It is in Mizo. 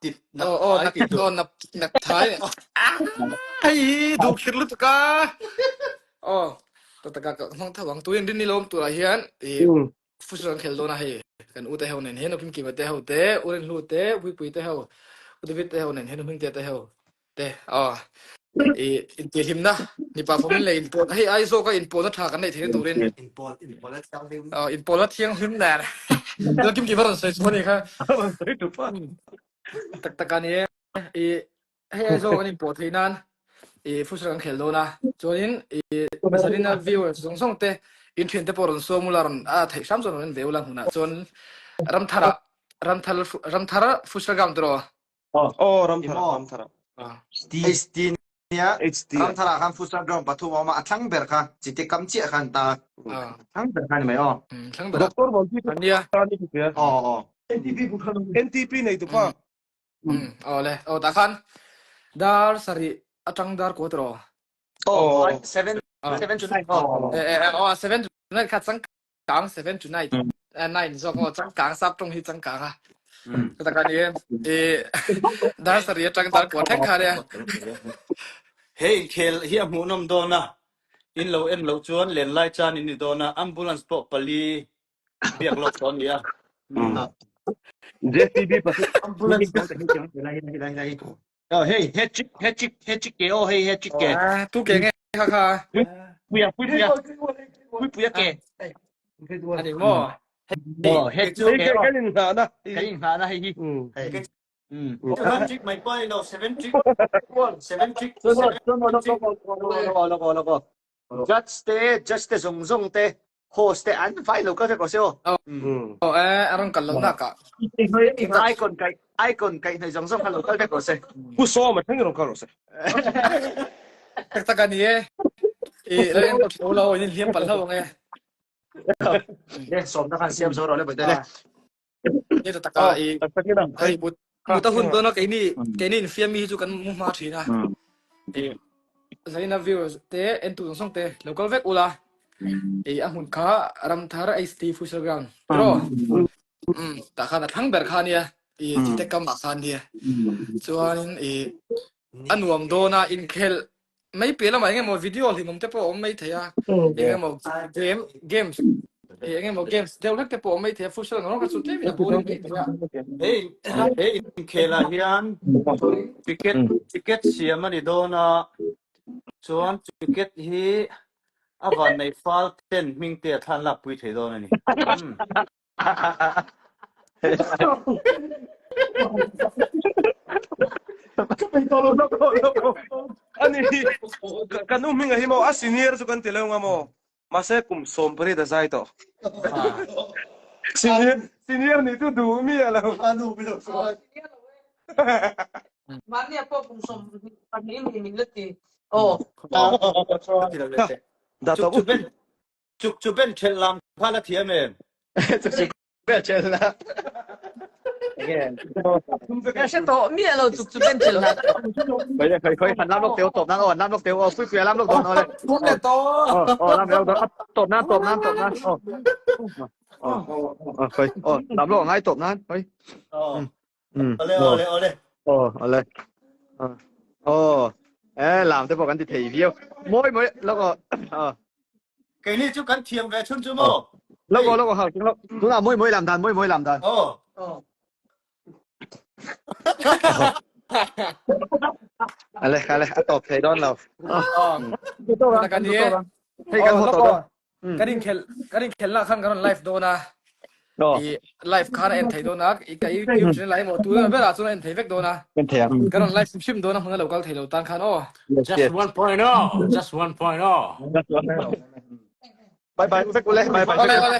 Tip nak Aw aw thai nak tih tur. aw nak nak thai. Ah, hei hi duh khir lutuk a. Aw ta taka ka hmang tho ang tuin rin ni lawm turah hian i futsal kan khel dawn a hei kan u te ho nen hian u Kimkima te ho te u Rinhlu te u Puipui te ho u David te ho nen hian u Hmingtea te ho te aw i intihhlimna mipa fawmin leh inpawl hei ai zawka inpawlna tha kan neih theihna turin Inpawl inpawlna thianghlim. aw inpawlna thianghlim nen Lal Kimkima rawn sawi chu a ni kha. Rawn sawi tu pa. Tak tak a ni e. I hei ai zawk an inpawh theih nan i futsal kan khel dawn a. Chuanin i zanina viewers zawng zawng te in thian te pawh rawn sawm ula rawn a theih hram chuan rawn en ve ula hmunah chuan Ramthara Ramthar Ramthar futsal ground tiraw? Aw Ramthara Ramthara. HT nia Ramthara khan futsal ground pathum a awm a, a thlang ber kha chite kam chiah khan ta. A thlang ber kha ni mai aw. Thlang ber. Doctor Vanpui nia. Aw aw. NTP NTP nei tu pa. Aw le aw tah khan dar sarih atang dar kaw tiraw? Aw 7 7 to 9 aw. Aw 7 to 9 kha chang kang 7 to 9 9 zawk aw changkang sap tawng hi changkang a ka taka ni e dar sarih atang dar kua thleng kha nia Hei inkhel hi a hmuhnawm dawn a, in lo en loh chuan lenlai chan in ni dawn a, ambulance pawh pali biak lawk tawh a ni a. JCB pasal Ambulance Oh, hey, he chick, he chick, he chick ke, oh, hey, he chick ke. Ah, tu ke nge kha kha. Puia, pui puia. Pui puia ke. Ani mo. Oh, he chick Hei ke. kan kan in nghah na. Kan in nghah na hei hi. Hei. Mm. Seven trick mai pawh a ni lo, seven trick. Seven trick. Seven trick. Lo lo lo lo. Judge te, judge te zawng zawng te, host te an vai lo kal vek rawh se aw. Aw e, a rawn kal loh nak ah. Icon kaih, icon kaih hnaih zawng zawng kha lo kal vek rawh se. Pu Sawma thleng rawn kal rawh se. Tak tak a ni e. I la enkawl tho lo, in inhliam palh hlauh ang e. Le, sawmna khan siam zo rawh le bawihtei le. Ni ta taka i hei mut mut a hun dawn a keini keini infiam mi hi chu kan mu hma thin a. I Zaina viewers te entu zawng zawng te lo kal vek ula i a hmun kha Ramthar HT Futsal Ground tiraw? Um tah khan a thlang ber kha ania i chite kam ah khan nia. Chuanin i a nuam dawn a inkhel mai piah lamah eng emaw video hlimawm te pawh a awm mai thei a eng emaw game games eng emaw games deuh hlek te pawh a awm mai thei a futsal ang rawng kha chu tlem in a boring mai thei a Hei he inkhelah hian ticket ticket siam a ni dawn a chuan ticket hi a vannei fal ten hming te a thlan lakpui thei dawn a ni. Ani kan u hming a hi maw a senior chu kan ti lo nga maw mahse kum 18 a zai tawh senior senior nih chu duh mi a lo Mahni a pawh kum 22 ni min la ti. Aw. Da Chuk chu ben Chuk chu ben ṭhelh lam kha la thiam em? Chuk chu ben ṭhelh la. Ka hre tawh miah lo chuk chu ben ṭhelh la. Khoi khoi khoi han lam lawk teu tawp nan aw lam lawk teu aw pui pui lam lawk dawn aw le. Thum leh tawh. Aw aw lam lawk dawn tawp nan tawp nan tawp nan aw. Aw aw khoi aw lam lawk ngai tawp nan khoi. Aw. Mm. Ole ole ole. Aw ole. Aw. Eh lam te pawh kan ti thei viau. Mawi mawi lawk aw. Aw. Keini chu kan thiam ve chhun chu maw? Lawk aw lawk aw hau chung lawk. Tunah mawi mawi lam dan mawi mawi lam dan. Aw. Ale ale a tawp thei dawn lo. Aw. Tak a ni e. Hei kan haw tawh dawn. Kan inkhel kan inkhelna khan kan rawn live dawn a. I live khan a en thei dawn a. I ka YouTube channel ah emaw tu emaw berah chuan a en thei vek dawn a. En thei ang. Kan rawn live hrim hrim dawn a hmun a lo kal thei lo tan khan aw. Just 1.0 just 1.0 Bye bye vek ule bye bye. Ole ole.